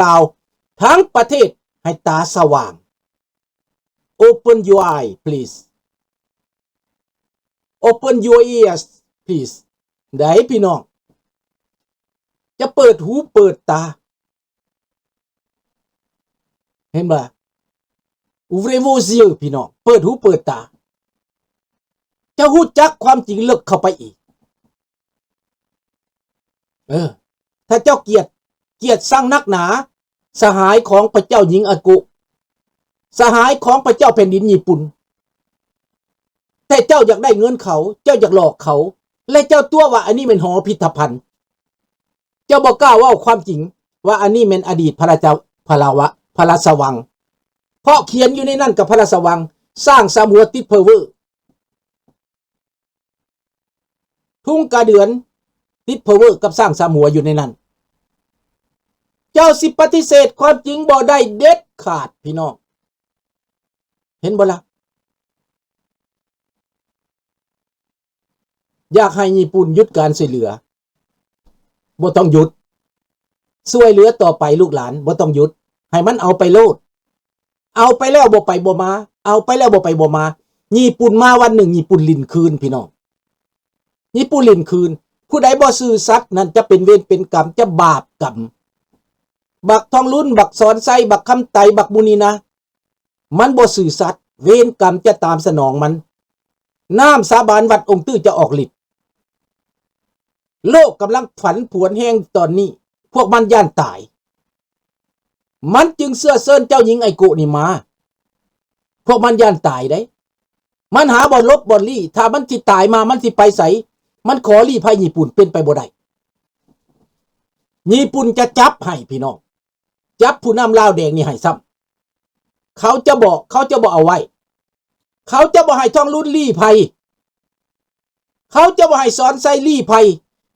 ລາວທັງປະເທດໃຫ້ຕາສະຫວ່າງ. Open your eye, please. Open your ears, please. ได๋พี่น้อง จะเปิดหูเปิดตา เห็นบ่ล่ะ? Ouvrez vos yeux พี่น้อง เปิดหูเปิดตา จะฮู้จักความจริงลึกเข้าไปอีก. เออ ถ้าเจ้าเกลียด เกลียดชังนักหนา สหายของพระเจ้าหญิงอาโกะ สหายของพระเจ้าแผ่นดินญี่ปุ่น แต่เจ้าอยากได้เงินเขา เจ้าอยากหลอกเขา และเจ้าตั๋วว่าอันนี้แม่นหอพิธภัณฑ์ เจ้าบ่กล้าเว้าความจริงว่าอันนี้แม่นอดีตพระราช พระวะ พระราชวัง เพราะเขียนอยู่ในนั้นกับพระราชวัง ช้างสามหัวติดเพอเวอร์ ทุ่งกาเดือนติดเพอเวอร์กับช้างสามหัวอยู่ในนั้น เจ้าสิปฏิเสธความจริงบ่ได้เด็ดขาดพี่น้อง เห็นบ่ล่ะ? อยากให้ญี่ปุ่นหยุดการช่วยเหลือ บ่ต้องหยุด ช่วยเหลือต่อไปลูกหลาน บ่ต้องหยุด ให้มันเอาไปโลด เอาไปแล้วบ่ไปบ่มา เอาไปแล้วบ่ไปบ่มา ญี่ปุ่นมาวันหนึ่ง ญี่ปุ่นหลิ้นคืนพี่น้อง ญี่ปุ่นหลิ้นคืน ผู้ใดบ่ซื่อสัตย์นั่นจะเป็นเวรเป็นกรรม จะบาปกรรม บักทองลุน บักสอนไซ บักคำไต บักหมู่นี้นะ มันบ่ซื่อสัตย์ เวรกรรมจะตามสนองมัน น้ำสาบานวัดองค์ตื้อจะออกฤทธิ์ โลกกำลังผันผวนแฮงตอนนี้ พวกมันย้านตาย มันจึงเชื้อเชิญเจ้าหญิงไอโกะนี่มา พวกมันย้านตายเด้ มันหาบ่อนหลบบ่อนลี้ ถ้ามันสิตายมา มันสิไปไส มันขอลี้ภัยญี่ปุ่นเป็นไปบ่ได้ ญี่ปุ่นจะจับให้พี่น้อง จับผู้นำลาวแดงนี่ให้ซ้ำ เขาจะบ่ เขาจะบ่เอาไว้ เขาจะบ่ให้ทองลุนลี้ภัย เขาจะบ่ให้สอนไซลี้ภัย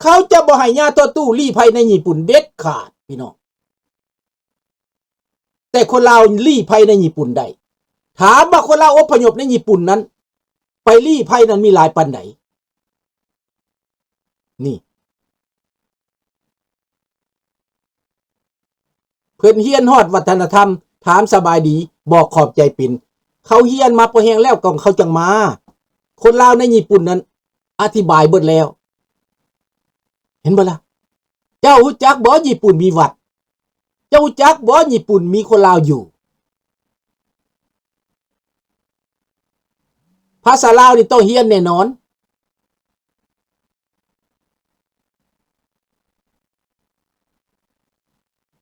เขาจะบ่ให้ญาโตตู้ลี้ภัยในญี่ปุ่นเด็ดขาดพี่น้อง แต่คนลาวลี้ภัยในญี่ปุ่นได้ ถามว่าคนลาวอพยพในญี่ปุ่นนั้น ไปลี้ภัยนั้นมีหลายปานใด นี่ เพิ่นเฮียนฮอดวัฒนธรรม ถามสบายดี บอกขอบใจเป็น เขาเฮียนมาพอแฮงแล้วก็เขาจั่งมา คนลาวในญี่ปุ่นนั้นอธิบายเบิดแล้ว เห็นบ่ล่ะ? เจ้าฮู้จักบ่ ญี่ปุ่นมีวัด? เจ้าฮู้จักบ่ ญี่ปุ่นมีคนลาวอยู่? ภาษาลาวนี่ต้องเฮียนแน่นอน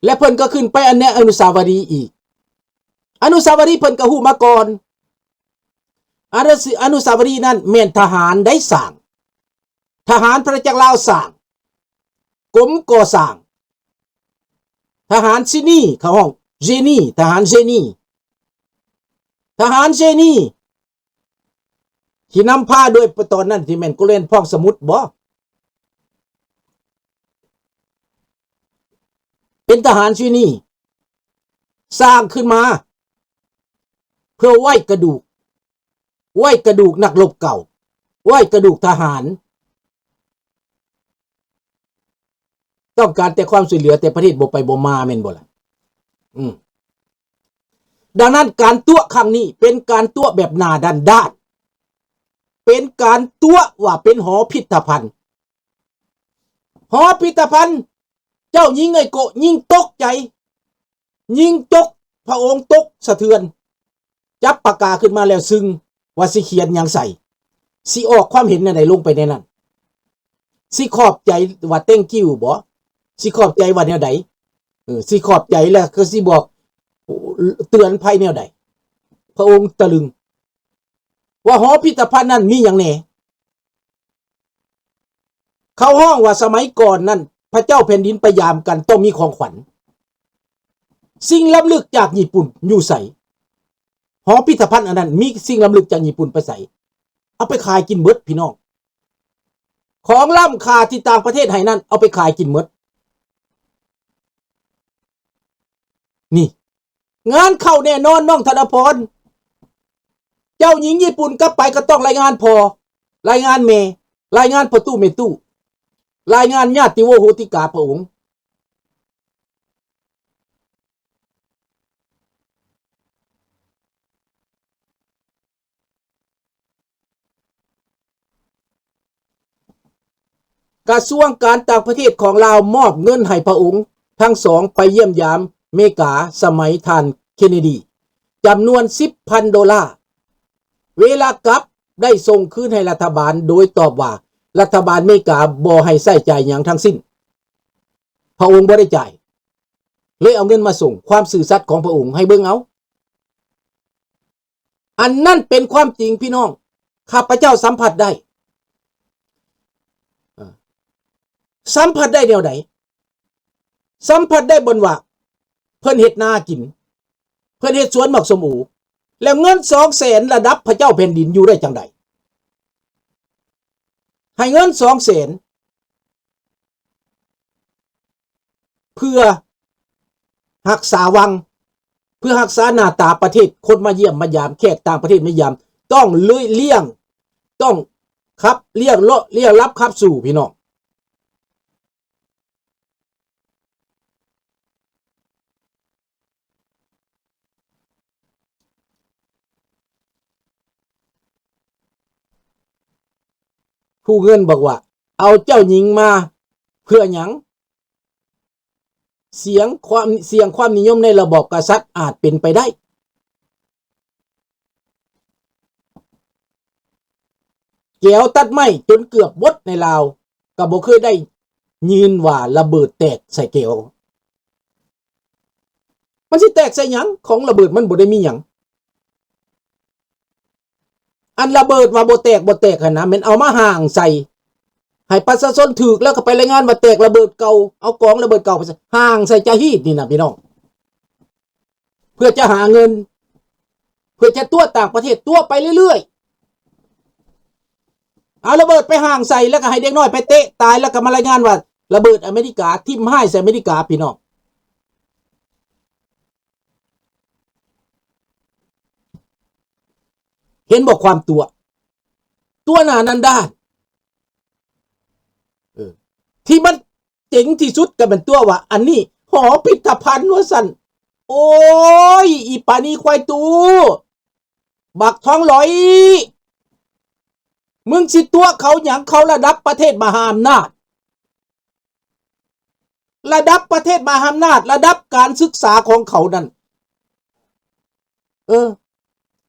และเพิ่นก็ขึ้นไปอันเนี้ยอนุสาวรีย์อีก อนุสาวรีย์เพิ่นก็ฮู้มาก่อน อนุส- อนุสาวรีย์นั้นแม่นทหารได้สร้าง ทหารพระจักรลาวสร้าง กรมก่อสร้าง ทหารเชนี เขาฮ้องเชนี ทหารเชนี ทหารเชนี ที่นำพาโดย ตอนนั้นที่แม่นโกเลนพองสมุทรบ่ เป็นทหารเชนี สร้างขึ้นมา เพื่อไว้กระดูก ไว้กระดูกนักรบเก่า ไว้กระดูกทหาร ต้องการแต่ความช่วยเหลือ แต่ประเทศบ่ไปบ่มาแม่นบ่ล่ะ? อืม ดังนั้นการตั๋วะครั้งนี้เป็นการตั๋วะแบบหน้าด้านๆ เป็นการตั๋วะว่าเป็นหอพิธภัณฑ์ หอพิธภัณฑ์ เจ้าหญิงไอโกะยิ่งตกใจ ยิ่งตก พระองค์ตกสะเทือน จับปากกาขึ้นมาแล้วซึ่งว่าสิเขียนหยังใส่ สิออกความเห็นแนวใดลงไปในนั้น สิขอบใจว่า thank you บ่ สิขอบใจว่าแนวใด เออ สิขอบใจแล้วก็สิบอกเตือนภัยแนวใด พระองค์ตะลึง ว่าหอพิธภัณฑ์นั้นมีหยังแหน่ เขาฮ้องว่าสมัยก่อนนั้น พระเจ้าแผ่นดินไปยามกันต้องมีของขวัญ สิ่งล้ำลึกจากญี่ปุ่นอยู่ไส หอพิธภัณฑ์อันนั้นมีสิ่งล้ำลึกจากญี่ปุ่นไปไส เอาไปขายกินเบิดพี่น้อง ของล้ำค่าที่ต่างประเทศให้นั้นเอาไปขายกินเบิด นี่ งานเข้าแน่นอนน้องธนพร เจ้าหญิงญี่ปุ่นกลับไปก็ต้องรายงานพ่อ รายงานแม่ รายงานพ่อตู้แม่ตู้ รายงานญาติโวโหติกาพระองค์ ກະຊວງການຕ່າງປະເທດຂອງລາວມອບເງິນໃຫ້ພະອົງທັງສອງໄປຢ້ຽມຢາມເມກາສະໄໝທ່ານເຄເນດີ ຈຳນວນສິບພັນໂດລາ. ເວລາກັບໄດ້ສົ່ງຄືນໃຫ້ລັດຖະບານໂດຍຕອບວ່າ ລັດຖະບານເມກາບໍ່ໃຫ້ໃຊ້ຈ່າຍຫຍັງທັງສິ້ນ. ພະອົງບໍ່ໄດ້ຈ່າຍ ເລີຍເອົາເງິນມາສົ່ງ. ຄວາມຊື່ສັດຂອງພະອົງໃຫ້ເບິ່ງເອົາ. ອັນນັ້ນເປັນຄວາມຈິງພີ່ນ້ອງ, ຂ້າພະເຈົ້າສຳຜັດໄດ້. ສຳຜັດໄດ້ແນວໃດ? ສຳຜັດໄດ້ບ່ອນວ່າເພິ່ນເຮັດນາກິນ, ເພິ່ນເຮັດສວນໝາກສົ້ມໂອ, ແລ້ວເງິນສອງແສນລະດັບພະເຈົ້າແຜ່ນດິນຢູ່ໄດ້ຈັ່ງໃດ? ໃຫ້ເງິນສອງແສນ ເພື່ອຮັກສາວັງ, ເພື່ອຮັກສາໜ້າຕາປະເທດ, ຄົນມາຢ້ຽມມາຢາມ, ແຂກຕ່າງປະເທດມາຢາມ, ຕ້ອງເລີຍລ້ຽງ, ຕ້ອງຂັບ, ລ້ຽງເລາະ, ລ້ຽງລັບຂັບສູ່ ພີ່ນ້ອງ. ຜູ້ເງິນບອກວ່າ ເອົາເຈົ້າຍິງມາເພື່ອຫຍັງ? ສຽງຄວາມ, ສຽງຄວາມນິຍົມໃນລະບອບກະສັດອາດເປັນໄປໄດ້. ແກວຕັດໄມ້ຈົນເກືອບໝົດໃນລາວ ກໍບໍ່ເຄີຍໄດ້ຍິນວ່າລະເບີດແຕກໃສ່ແກວ. ມັນຊິແຕກໃສ່ຫຍັງ? ຂອງລະເບີດມັນບໍ່ໄດ້ມີຫຍັງ. ອັນລະເບີດວ່າບໍ່ແຕກ, ບໍ່ແຕກຫັ້ນນະ, ແມ່ນເອົາມາຫ້າງໃສ່ ໃຫ້ປະຊາຊົນຖືກ ແລ້ວກໍໄປລາຍງານວ່າແຕກລະເບີດເກົ່າ, ເອົາກອງລະເບີດເກົ່າໄປໃສ່, ຫ້າງໃສ່ຈາຮີດນີ້ນະ ພີ່ນ້ອງ. ເພື່ອຈະຫາເງິນ, ເພື່ອຈະຕົວະຕ່າງປະເທດ, ຕົວະໄປເລື້ອຍໆ. ເອົາລະເບີດໄປຫ້າງໃສ່ ແລ້ວກໍໃຫ້ເດັກນ້ອຍໄປເຕະຕາຍ ແລ້ວກໍມາລາຍງານວ່າລະເບີດອາເມລິກາ, ຖິ້ມຮ້າຍໃສ່ອາເມລິກາ ພີ່ນ້ອງ. ເຫັນບໍ່ຄວາມຕົວະ? ຕົວະໜ້ານັ້ນດ້ານ. ເອີ ທີ່ມັນເຈັງທີ່ສຸດກໍແມ່ນຕົວະວ່າ ອັນນີ້ຫໍພິທະພັນວ່າຊັ້ນ. ໂອ້ຍ ອີປານີຄວາຍຕູ ບັກທອງຫຼອຍ ມຶງຊິຕົວະເຂົາຫຍັງ? ເຂົາລະດັບປະເທດມະຫາອຳນາດ. ລະດັບປະເທດມະຫາອຳນາດ, ລະດັບການສຶກສາຂອງເຂົານັ້ນ. ເອີ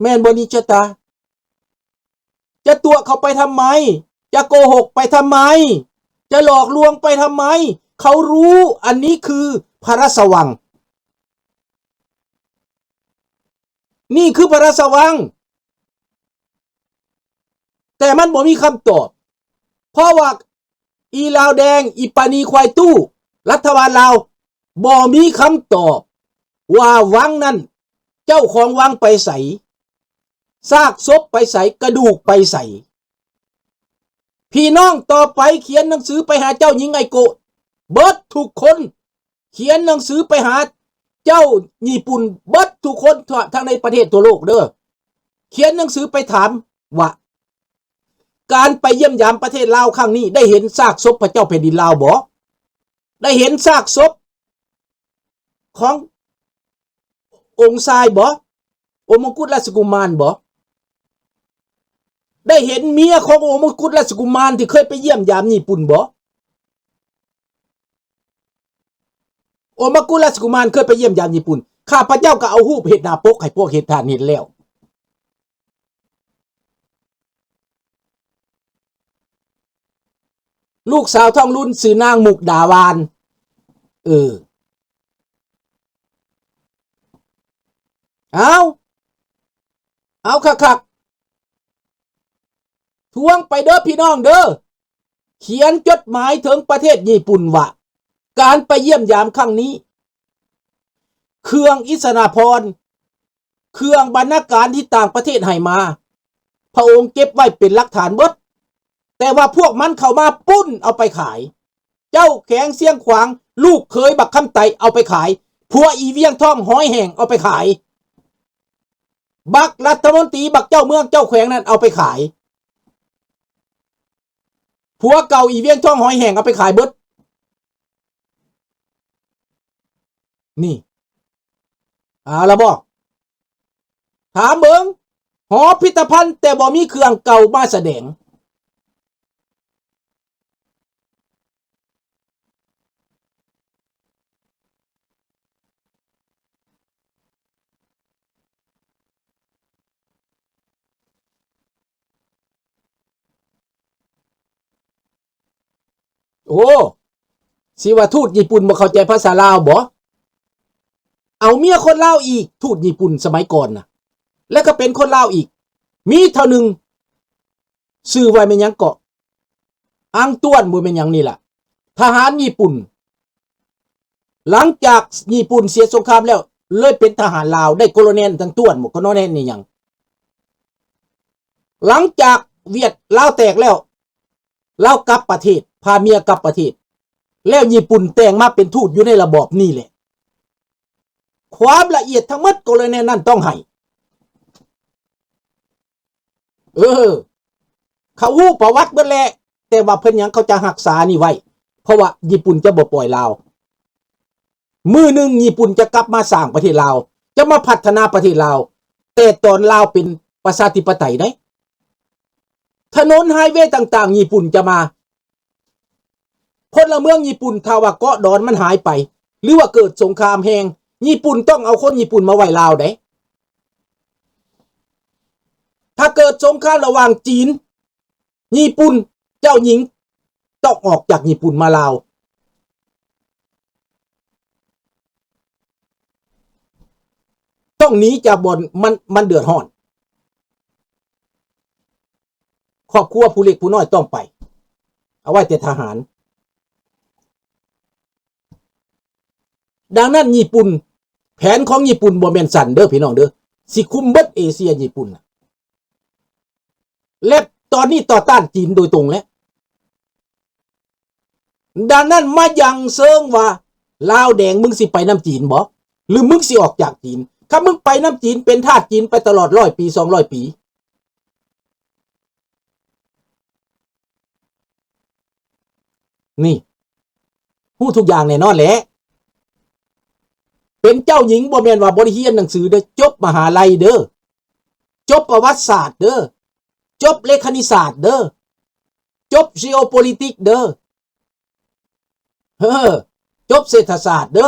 ແມ່ນບໍ່ນີ້ຊະຕາ? ຈະຕົວະເຂົາໄປທຳໄມ? ຈະໂກຫົກໄປທຳໄມ? ຈະຫຼອກລວງໄປທຳໄມ? ເຂົາຮູ້ ອັນນີ້ຄືພະລາຊະວັງ. ນີ້ຄືພະລາຊະວັງ. ແຕ່ມັນບໍ່ມີຄຳຕອບ ເພາະວ່າອີລາວແດງ ອີປານີຄວາຍຕູ້ ລັດຖະບານລາວບໍ່ມີຄຳຕອບວ່າວັງນັ້ນ ເຈົ້າຂອງວັງໄປໃສ? ຊາກສົບໄປໃສ? ກະດູກໄປໃສ? ພີ່ນ້ອງຕໍ່ໄປຂຽນໜັງສືໄປຫາເຈົ້າຍິງໄອໂກະເບິດທຸກຄົນ. ຂຽນໜັງສືໄປຫາເຈົ້າຍີ່ປຸ່ນເບິດທຸກຄົນ ທົ່ວ ທັງໃນປະເທດທົ່ວໂລກເດີ້. ຂຽນໜັງສືໄປຖາມວ່າ ການໄປຢ້ຽມຢາມປະເທດລາວຄັ້ງນີ້ ໄດ້ເຫັນຊາກສົບພະເຈົ້າແຜ່ນດິນລາວບໍ່? ໄດ້ເຫັນຊາກສົບຂອງອົງຊາຍບໍ່? ອົງມົງກຸດລາຊະກຸມານບໍ່? ໄດ້ເຫັນເມຍຂອງອົງມົງກຸດລາຊະກຸມານທີ່ເຄີຍໄປຢ້ຽມຢາມຍີ່ປຸ່ນບໍ່? ອົງມັງກຸລາຊະກຸມານເຄີຍໄປຢ້ຽມຢາມຍີ່ປຸ່ນ. ຂ້າພະເຈົ້າກໍເອົາຮູບເຮັດໜ້າປົກໃຫ້ພວກເຮັດທ່ານເຫັນແລ້ວ. ລູກສາວທອງລຸນຊື່ນາງມຸກດາວານ. ເອີ ເອົາ ເອົາຄັກໆ. ທວງໄປເດີ້ພີ່ນ້ອງເດີ້ ຂຽນຈົດໝາຍເຖິງປະເທດຍີ່ປຸ່ນວ່າ ການໄປຢ້ຽມຢາມຄັ້ງນີ້ ເຄື່ອງອິດສະນາພອນ ເຄື່ອງບັນນາການທີ່ຕ່າງປະເທດໃຫ້ມາ ພະອົງເກັບໄວ້ເປັນຫຼັກຖານເບິດ. ແຕ່ວ່າພວກມັນເຂົ້າມາປຸ້ນເອົາໄປຂາຍ. ເຈົ້າແຂວງຊຽງຂວາງ ລູກເຂີຍບັກຄຳໄຕເອົາໄປຂາຍ. ຜົວອີວຽງທອງຫອຍແຫ້ງເອົາໄປຂາຍ. ບັກລັດຖະມົນຕີ ບັກເຈົ້າເມືອງເຈົ້າແຂວງນັ້ນເອົາໄປຂາຍ. ຜົວເກົ່າອີວຽງທອງຫອຍແຫ້ງເອົາໄປຂາຍເບິດ. ນີ້ ເອົາລະບໍ? ຖາມເບິ່ງ ຫໍພິທະພັນ ແຕ່ບໍ່ມີເຄື່ອງເກົ່າມາສະແດງ. ໂອ້ ຊິວ່າທູດຍີ່ປຸ່ນບໍ່ເຂົ້າໃຈພາສາລາວບໍ? ເອົາເມຍຄົນລາວອີກ, ທູດຍີ່ປຸ່ນສະໄໝກ່ອນນະ ແລ້ວກໍເປັນຄົນລາວອີກ. ມີເທົ່າໜຶ່ງ ຊື່ວ່າແມ່ນຫຍັງເກາະ? ອາງຕ້ວນບໍ່ແມ່ນຫຍັງນີ້ລະ. ທະຫານຍີ່ປຸ່ນ ຫຼັງຈາກຍີ່ປຸ່ນເສຍສົງຄາມແລ້ວ ເລີຍເປັນທະຫານລາວ ໄດ້ໂກໂລແນນທັງຕ້ວນບໍ່? ໂກໂລແນນນີ້ຫຍັງ? ຫຼັງຈາກຫວຽດລາວແຕກແລ້ວ ລາວກັບປະເທດ ພາເມຍກັບປະເທດ ແລ້ວຍີ່ປຸ່ນແຕ່ງມາເປັນທູດຢູ່ໃນລະບອບນີ້ແຫຼະ. ຄວາມລະອຽດທັງໝົດກໍເລີຍແນວນັ້ນຕ້ອງໃຫ້ ເອີ ເຂົາຮູ້ປະຫວັດເບິດແຫຼະ ແຕ່ວ່າເພິ່ນຫຍັງ ເຂົາຈະຮັກສານີ້ໄວ້ ເພາະວ່າຍີ່ປຸ່ນຈະບໍ່ປ່ອຍລາວ. ມື້ໜຶ່ງຍີ່ປຸ່ນຈະກັບມາສ້າງປະເທດລາວ ຈະມາພັດທະນາປະເທດລາວ ແຕ່ຕອນລາວເປັນປະຊາທິປະໄຕໃດ໋ ຖະໜົນໄຮເວຕ່າງໆຍີ່ປຸ່ນຈະມາ. ພົນລະເມືອງຍີ່ປຸ່ນ ຖ້າວ່າເກາະດອນມັນຫາຍໄປ ຫຼືວ່າເກີດສົງຄາມແຮງ ຍີ່ປຸ່ນຕ້ອງເອົາຄົນຍີ່ປຸ່ນມາໄວ້ລາວເດ້. ຖ້າເກີດສົງຄາມລະຫວ່າງຈີນ ຍີ່ປຸ່ນ ເຈົ້າຍິງຕ້ອງອອກຈາກຍີ່ປຸ່ນມາລາວ ຕ້ອງໜີຈາກບ່ອນມັນ ມັນເດືອດຮ້ອນ. ຄອບຄົວຜູ້ເລັກຜູ້ນ້ອຍຕ້ອງໄປ ເອົາໄວ້ແຕ່ທະຫານ. ດັ່ງນັ້ນຍີ່ປຸ່ນ ແຜນຂອງຍີ່ປຸ່ນບໍ່ແມ່ນສັ້ນເດີພີ່ນ້ອງເດີ ຊິຄຸມເບິດເອເຊຍຍີ່ປຸ່ນນະ ແລະຕອນນີ້ຕໍ່ຕ້ານຈີນໂດຍຕົງແລ້ວ. ດັ່ງນັ້ນມາຢັ່ງເຊີງວ່າ ລາວແດງ ມຶງຊິໄປນຳຈີນບໍ ຫຼືມຶງຊິອອກຈາກຈີນ? ຄັນມຶງໄປນຳຈີນ ເປັນທາດຈີນໄປຕະຫຼອດຮ້ອຍປີ ສອງຮ້ອຍປີ. ນີ້ ຮູ້ທຸກຢ່າງແນ່ນອນແຫຼະ. ເປັນເຈົ້າຍິງບໍ່ແມ່ນວ່າບໍ່ໄດ້ຮຽນໜັງສືເດີ ຈົບມະຫາໄລເດີ ຈົບປະຫວັດສາດເດີ ຈົບເລຂະນິສາດເດີ ຈົບ geopolitics ເດີ ເອີ ຈົບເສດຖະສາດເດີ.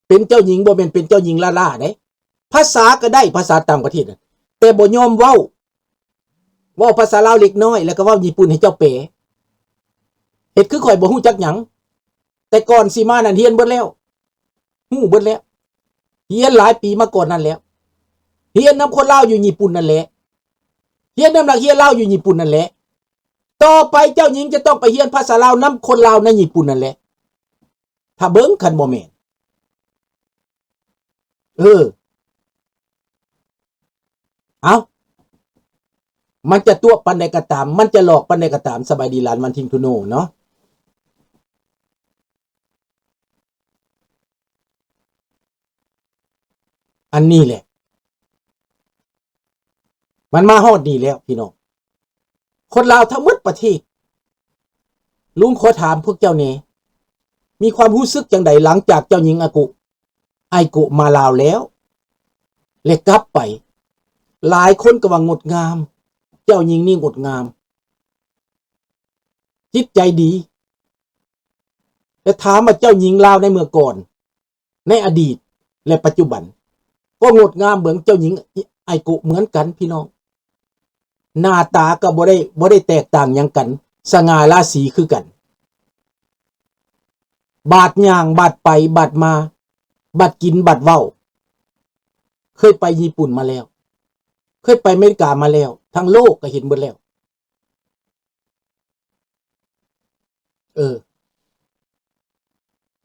ເປັນເຈົ້າຍິງບໍ່ແມ່ນເປັນເຈົ້າຍິງລ້າໆເດ້. ພາສາກໍໄດ້ ພາສາຕ່າງປະເທດນະ ແຕ່ບໍ່ຍອມເວົ້າ. ເວົ້າພາສາລາວເລັກນ້ອຍ ແລ້ວກໍເວົ້າຍີ່ປຸ່ນໃຫ້ເຈົ້າແປ. ເຮັດຄືຂ້ອຍບໍ່ຮູ້ຈັກຫຍັງ. ແຕ່ກ່ອນຊິມານັ້ນຮຽນເບິດແລ້ວ ຮູ້ເບິດແລ້ວ. ຮຽນຫຼາຍປີມາກ່ອນນັ້ນແລ້ວ. ຮຽນນຳຄົນລາວຢູ່ຍີ່ປຸ່ນນັ້ນແຫຼະ. ຮຽນນຳນັກຮຽນລາວຢູ່ຍີ່ປຸ່ນນັ້ນແຫຼະ. ຕໍ່ໄປເຈົ້າຍິງຈະຕ້ອງໄປຮຽນພາສາລາວນຳຄົນລາວໃນຍີ່ປຸ່ນນັ້ນແຫຼະ. ຖ້າເບິ່ງ ຄັນບໍ່ແມ່ນ ເອີ ເອົ້າ ມັນຈະຕົວະປານໃດກໍຕາມ ມັນຈະຫຼອກປານໃດກໍຕາມ. ສະບາຍດີຫຼານວັນທິງທູໂນເນາະ. ອັນນີ້ແຫຼະ ມັນມາຮອດນີ້ແລ້ວພີ່ນ້ອງ ຄົນລາວທັງໝົດປະເທດ. ລຸງຂໍຖາມພວກເຈົ້າແດ່ ມີຄວາມຮູ້ສຶກຈັ່ງໃດ ຫຼັງຈາກເຈົ້າຍິງອາໂກະ ໄອໂກະມາລາວແລ້ວ ແລະ ກັບໄປ? ຫຼາຍຄົນກໍວ່າງົດງາມ ເຈົ້າຍິງນີ້ງົດງາມ ຈິດໃຈດີ. ແລະ ຖາມວ່າເຈົ້າຍິງລາວໃນເມື່ອກ່ອນ ໃນອະດີດ ແລະ ປັດຈຸບັນ ກໍງົດງາມເໝືອນເຈົ້າຍິງໄອໂກະເໝືອນກັນພີ່ນ້ອງ. ໜ້າຕາກໍບໍ່ໄດ້ ບໍ່ໄດ້ແຕກຕ່າງຫຍັງກັນ ສະຫງ່າລາສີຄືກັນ. ບາດຍ່າງ ບາດໄປ ບາດມາ ບາດກິນ ບາດເວົ້າ ເຄີຍໄປຍີ່ປຸ່ນມາແລ້ວ ເຄີຍໄປອາເມລິກາມາແລ້ວ ທັງໂລກກໍເຫັນເບິດແລ້ວ. ເອີ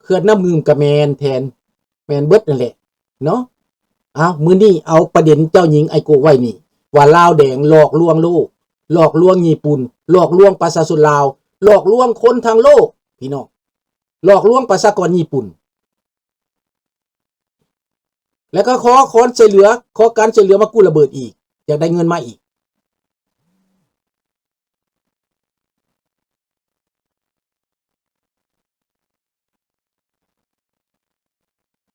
ເຂື່ອນນ້ຳງື່ມກໍແມ່ນແທນ ແມ່ນເບິດນັ້ນແຫຼະເນາະ. ເອົາ ມື້ນີ້ເອົາປະເດັນເຈົ້າຍິງໄອໂກະໄວ້ນີ້ ວ່າລາວແດງຫຼອກລວງໂລກ ຫຼອກລວງຍີ່ປຸ່ນ ຫຼອກລວງປະຊາຊົນລາວ ຫຼອກລວງຄົນທັງໂລກ ພີ່ນ້ອງ ຫຼອກລວງປະຊາກອນຍີ່ປຸ່ນ. ແລ້ວກໍຂໍຄວາມຊ່ວຍເຫຼືອ ຂໍການຊ່ວຍເຫຼືອມາກູ້ລະເບີດອີກ ຢາກໄດ້ເງິນມາອີກ.